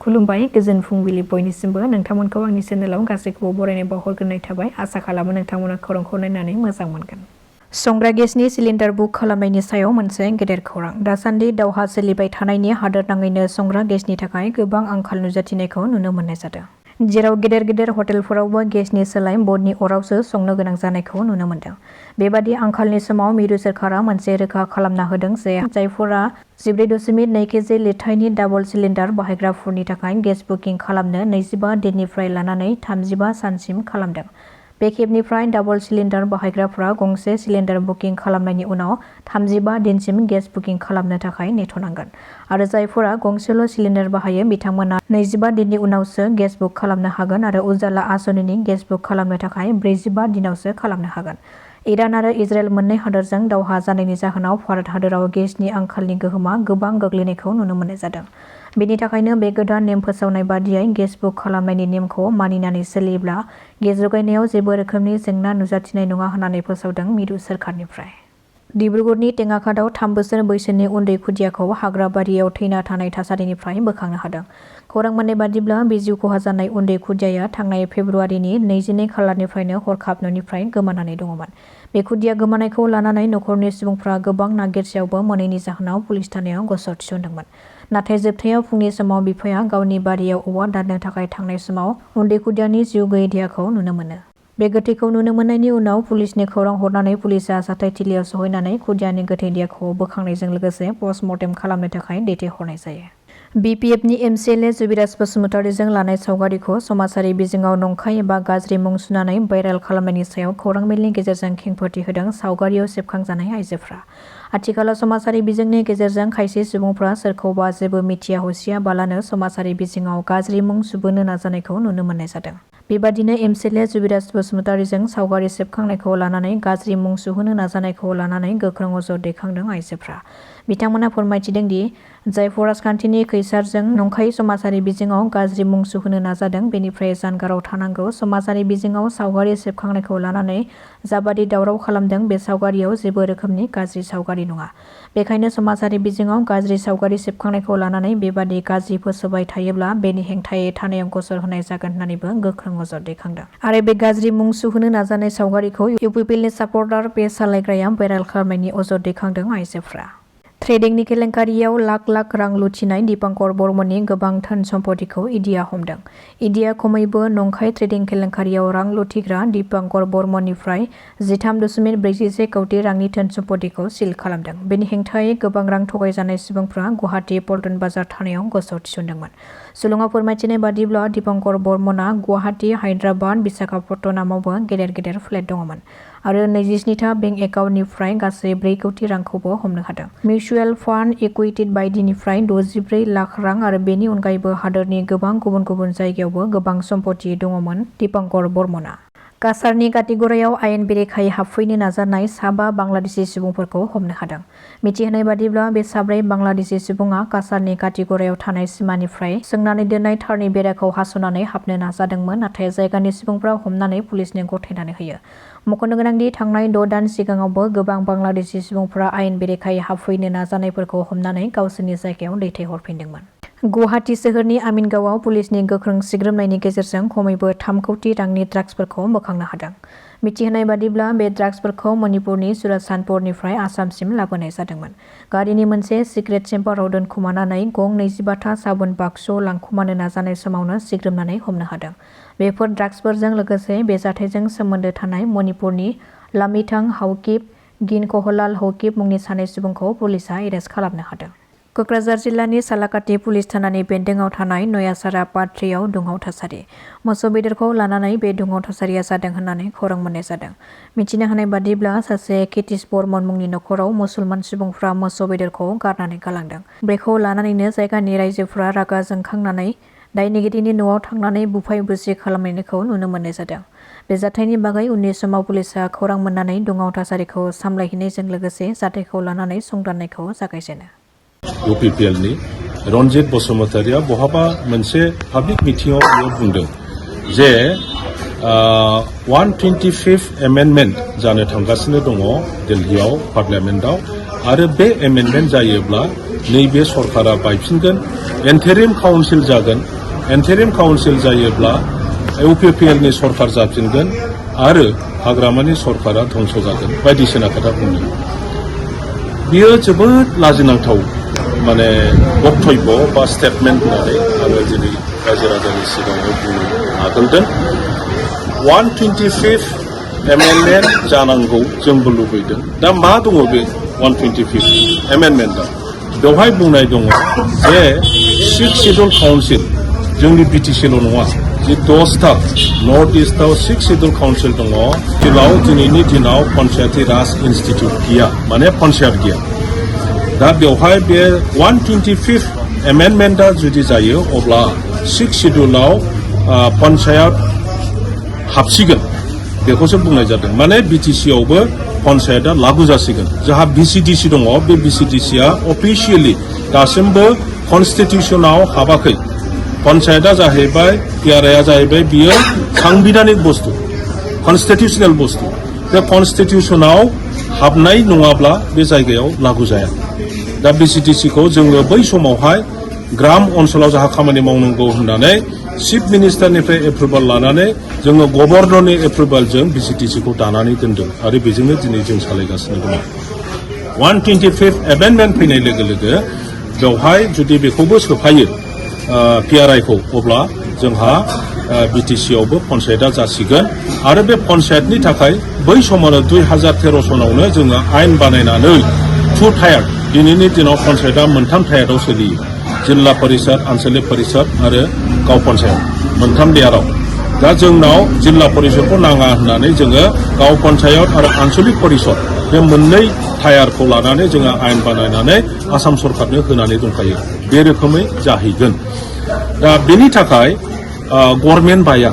खुलुमबाय गोजोन फुंबिलि बयनिसिमबो नोंथांमोनखौ आंनि चेनेलाव गासैखौबो बरायनाय बावहरग्रोनाय थाबाय आसा खालामो नोंथांमोना खौरांखौ नायनानै मोजां मोनगोन। संग्रा गेसनि सिलिन्डार बुक खालामनायनि सायाव मोनसे गेदेर खौरां। दासान्दि दावहा सोलिबाय थानायनि हादोरनाङैनो संग्रा गेसनि थाखाय गोबां आंखाल नुजाथिनायखौ नुनो मोननाय जादों। जेराव गेदेर हटेलफोरावबो गेसनि सोलाय बननि अरावसो संनो गोनां जानायखौ नुनो मोनदों। बेबादि आंखालनि समाव मिरु सोरखारा मोनसे रोखा खालामना होदों जे जायफोरा 14.2 केजि लिटारनि डाबल सिलिन्डार बाहायग्राफोरनि थाखाय गेस बुकिं खालामनो 25 दिननिफ्राय लानानै 35 सानसिम खालामदों। बे खेबनिफ्राय डाबल सिलिन्डार बाहायग्राफोरा गंसे सिलिन्डार बुकिं खालामनायनि उनाव 35 दिनसिम गेस बुकिं खालामनो थाखाय नेथ'नांगोन आरो जायफोरा गंसेल' सिलिन्डार बाहायो बिथांमोना 25 दिननि उनावसो गेस बुक खालामनो हागोन आरो उजाला आसनिनि गेस बुक खालामनो थाखाय 45 दिनावसो खालामनो हागोन। इरान आरो इजराइल मोननै हादोरजों दावहा जानायनि जाहोनाव भारत हादोराव गेसनि आंखालनि गोहोमा गोबां गोग्लैनायखौ नुनो मोननाय जादों। बेनि थाखायनो बे गोदान नेम फोसावनाय बादियै गेस बुक खालामनायनि नेमखौ मानिनानै सोलियोब्ला गेस जगायनायाव जेबो रोखोमनि जेंना नुजाथिनाय नङा होननानै फोसावदों मिरु सोरखारनिफ्राय। डिब्रुगड़नि टेङाखादाव 3 बोसोर बैसोनि उन्दै खुदियाखौ हाग्राबारियाव थैना थानाय थासारिनिफ्राय बोखांनो हादों। खौरां मोननाय बादिब्ला बे जिउ खहा जानाय उन्दै खुदियाया थांनाय फेब्रुवारिनि 22 खालारनिफ्रायनो हरखाब न'निफ्राय गोमानानै दङमोन। बे खुदिया गोमानायखौ लानानै नखरनि सुबुंफ्रा गोबां नागिरसेयावबो मोनैनि जाहोनाव पुलिस थानायाव गसर थिसनदोंमोन। नाथाय जोबथायाव फुंनि समाव बिफाया गावनि बारियाव औवा दाननो थाखाय थांनाय समाव उन्दै खुदियानि जिउ गैयै देहाखौ नुनो मोनो। बे गोथैखौ नुनो मोननायनि उनाव पुलिसनि खौरां हरनानै पुलिसा जाथायथिलियाव सहैनानै खुदियानि गोथै देहाखौ बोखांनायजों लोगोसे पस्टमर्टेम खालामनो थाखाय दैथायहरनाय जायो। बिपिएफनि एमसिएलए जुबिराज बसुमतारीजों लानाय सावगारिखौ समाजारि बिजोङाव नंखाय एबा गाज्रि मुं सुनानै भाइरेल खालामनायनि सायाव खौरां मेलनि गेजेरजों खेंफोरथि होदों सावगारियाव सेबखांजानाय आइजोफ्रा। आथिखालाव समाजारि बिजोंनि गेजेरजों खायसे सुबुंफ्रा सोरखौबा जेबो मिथिया हसिया बालानो समाजारि बिजोङाव गाज्रि मुं सुबोनो नाजानायखौ नुनो मोननाय जादों। बेबादिनो एमसिएलए जुबिराज बसुमतारीजों सावगारि सेबखांनायखौ लानानै गाज्रि मुं सुहोनो नाजानायखौ लानानै गोख्रों अजद दैखांदों आइजोफ्रा। बिथांमोना फोरमायथिदों दि जायफोर राजखान्थिनि खैसारजों नंखाय समाजारि बिजोङाव गाज्रि मुं सुहोनो नाजादों बेनिफ्राय जानगाराव थानांगौ। समाजारि बिजोङाव सावगारि सेबखांनायखौ लानानै जाबादि दावराव खालामदों बे सावगारियाव जेबो रोखोमनि गाज्रि सावगारि नङा। बेखायनो समाजारि बिजोङाव गाज्रि सावगारि सेबखांनायखौ लानानै बेबादि गाज्रि फोसावबाय थायोब्ला बेनि हेंथायै थानायाव गसर होनाय जागोन होननानैबो गोख्रों अजद दैखांदों। आरो बे गाज्रि मुं सुहोनो नाजानाय सावगारिखौ इउपिपिएलनि सापर्टार पेज सालायग्राया भाइरेल खालामनायनि अजद दैखांदों आइजोफ्रा। ट्रेडिंनि केलेंकारियाव लाख रां लुथिनाय दीपांकर बर्मननि गोबां धोन सम्पतिखौ इडिया हमदों। इडिया खमैबो नंखाय ट्रेडिं केलेंकारियाव रां लुथिग्रा दीपांकर बर्मननिफ्राय 13.41 कौटि रांनि धोन सम्पतिखौ सिल खालामदों। बेनि हेंथायै गोबां रां थगायजानाय सुबुंफ्रा गुवाहाटी पल्टन बाजार थानायाव गसर थिसनदोंमोन। सुलुङाव फोरमायथिनाय बादिब्ला दीपांकर बर्मनआ गुवाहाटी, हायद्राबाद, विशाखापट्टनमावबो गेदेर फ्लेट दङमोन आरो 27था बेंक एकाउन्टनिफ्राय गासै 4 कौटि रांखौबो हमनो हादों। मिउचुएल फान्ड, इकुइटि बायदिनिफ्राय 64 लाख रां आरो बेनि अनगायैबो हादोरनि गोबां गुबुन जायगायावबो गोबां सम्पति दङमोन दीपांकर बर्मनआ। काछारनि काटिगड़ायाव आयेन बेरेखायै हाबफैनो नाजानाय 5 बांलादेशी सुबुंफोरखौ हमनो हादों। मिथिहोनाय बादिब्ला बे 4 बांलादेशी सुबुङा काछारनि काटिगड़ायाव थानाय सिमानिफ्राय सोंनानै दोननाय थारनि बेराखौ हास'नानै हाबनो नाजादोंमोन नाथाय जायगानि सुबुंफ्रा हमनानै पुलिसनो गथायनानै होयो। मख'नो गोनांदि थांनाय 6 दान सिगाङावबो गोबां बांलादेशी सुबुंफ्रा आयेन बेरेखायै हाबफैनो नाजानायफोरखौ हमनानै गावसोरनि जायगायाव दैथायहरफिनदोंमोन। गुवाहाटी सोहोरनि आमिनगावआव पुलिसनि गोख्रों सिग्रोमनायनि गेजेरजों खमैबो 3 कौटि रांनि ड्राग्सफोरखौ बोखांनो हादों। मिथिहोनाय बादिब्ला बे ड्राग्सफोरखौ मणिपुरनि चुराचान्दपुरनिफ्राय आसामसिम लाबोनाय जादोंमोन। गारिनि मोनसे सिक्रेट चेम्बाराव दोनखुमानानै गं 25था साबुन बाक्सुआव लांखुमानो नाजानाय समावनो सिग्रोमनानै हमनो हादों। बेफोर ड्राग्सफोरजों लोगोसे बे जाथायजों सोमोन्दो थानाय मणिपुरनि लामिथां हाउकिप, गिनकहलाल हौकिप मुंनि सानै सुबुंखौ पुलिसआ एरेस्ट खालामनो हादों। कक्राझार जिल्लानि सालाकाटि पुलिस थानानि बेन्दोंआव थानाय नयासारा पाद्रियाव दुंहाव थासारि। मोसौ बेदरखौ लानानै बे दुंहाव थासारिया जादों होननानै खौरां मोननाय जादों। मिथिनो हानाय बादिब्ला सासे केटिस बर्मन मुंनि नखराव मुसलमान सुबुंफ्रा मोसौ बेदरखौ गारनानै गालांदों। बेखौ लानानैनो जायगानि रायजोफ्रा रागा जोंखांनानै दायनिगिरिनि न'आव थांनानै बुफाय बुसि खालामनायखौ नुनो मोननाय जादों। बे जाथायनि बागै उननि समाव पुलिसआ खौरां मोननानै दुंहाव थासारिखौ सामलायहैनायजों लोगोसे जाथायखौ लानानै संदाननायखौ जागायजेनो। इउपिपिएलनि रनजित बसुमतारीया बहाबा मोनसे पाब्लिक मिटिंआव बियो बुंदों जे 125 एमेन्डमेन्ट जानो थांगासिनो दङ दिल्लीयाव पार्लियामेन्टआव आरो बे एमेन्डमेन्ट जायोब्ला नैबे सरकारा बायफिनगोन एन्टेरिम काउन्सिल जागोन एन्टेरिम काउन्सिल जायोब्ला इउपिपिएल नि सरकार जाफिनगोन आरो हाग्रामानि सरकारा धंस जागोन बायदिसिना खोथा बुंदों बियो जोबोद लाजिनांथाव माने बक्तव्य बा स्टेटमेन्ट होननानै आङो दिनै रायजो राजानि सिगाङाव बुंनो आगोलदों 125 एमेन्डमेन्ट जानांगौ जोंबो लुबैदों दा मा दङ बे 125 एमेन्डमेन्टआ बेवहाय बुंनाय दङ जे 6 शिड्युल काउन्सिल जोंनि बिटिसिल' नङा जे 10था नर्थ इस्टआव 6 शिड्युल काउन्सिल दङ जेराव दिनैनि दिनाव पन्चायती राज इन्स्टिट्युट गैया माने पन्चायत गैया दा बेवहाय बे 125 एमेन्डमेन्टआ जुदि जायो अब्ला 6 शिड्युलाव पन्चायत हाबसिगोन बेखौसो बुंनाय जादों माने बिटिसिआवबो पन्चायतआ लागु जासिगोन जोंहा बिसिडिसि दङ बे बिसिडिसिआ अफिसियेलि दासिमबो कन्स्टिटिउसनाव हाबाखै पन्चायतआ जाहैबाय पिआरआइआ जाहैबाय बियो सांबिधानिक बुस्थु कन्स्टिटिउसनेल बुस्थु बे कन्स्टिटिउसनाव हाबनाय नङाब्ला बे जायगायाव लागु जाया दा बिसिडिसिखौ जोङो बै समावहाय ग्राम ओनसोलाव जाहा खामानि मावनांगौ होननानै चिफ मिनिस्टारनिफ्राय एप्रुभाल लानानै जोङो गभर्नरनि एप्रुभालजों बिसिडिसिखौ दानानै दोनदों आरो बेजोंनो दिनै जों सालायगासिनो दङ 125 एमेन्डमेन्ट फैनाय लोगो लोगो बेवहाय जुदि बेखौबो सोफायो पिआरआइखौ अब्ला जोंहा बिटिसिआवबो पन्चायतआ जासिगोन आरो बे पन्चायतनि थाखाय बै समावनो 2013 सनावनो जोङो आयेन बानायनानै 2 टायार दिनैनि दिनाव पन्चायतआ मोनथाम टायाराव सोलियो जिल्ला परिषद आन्चलिक परिषद आरो गाव पन्चायत मोनथाम लेयाराव दा जोंनाव जिल्ला परिषदखौ नाङा होननानै जोङो गाव पन्चायत आरो आन्चलिक परिषद बे मोननै टायारखौ लानानै जोङो आयेन बानायनानै आसाम सरकारनो होनानै दंखायो बे रोखोमै जाहैगोन दा बेनि थाखाय गभर्नमेन्ट बाया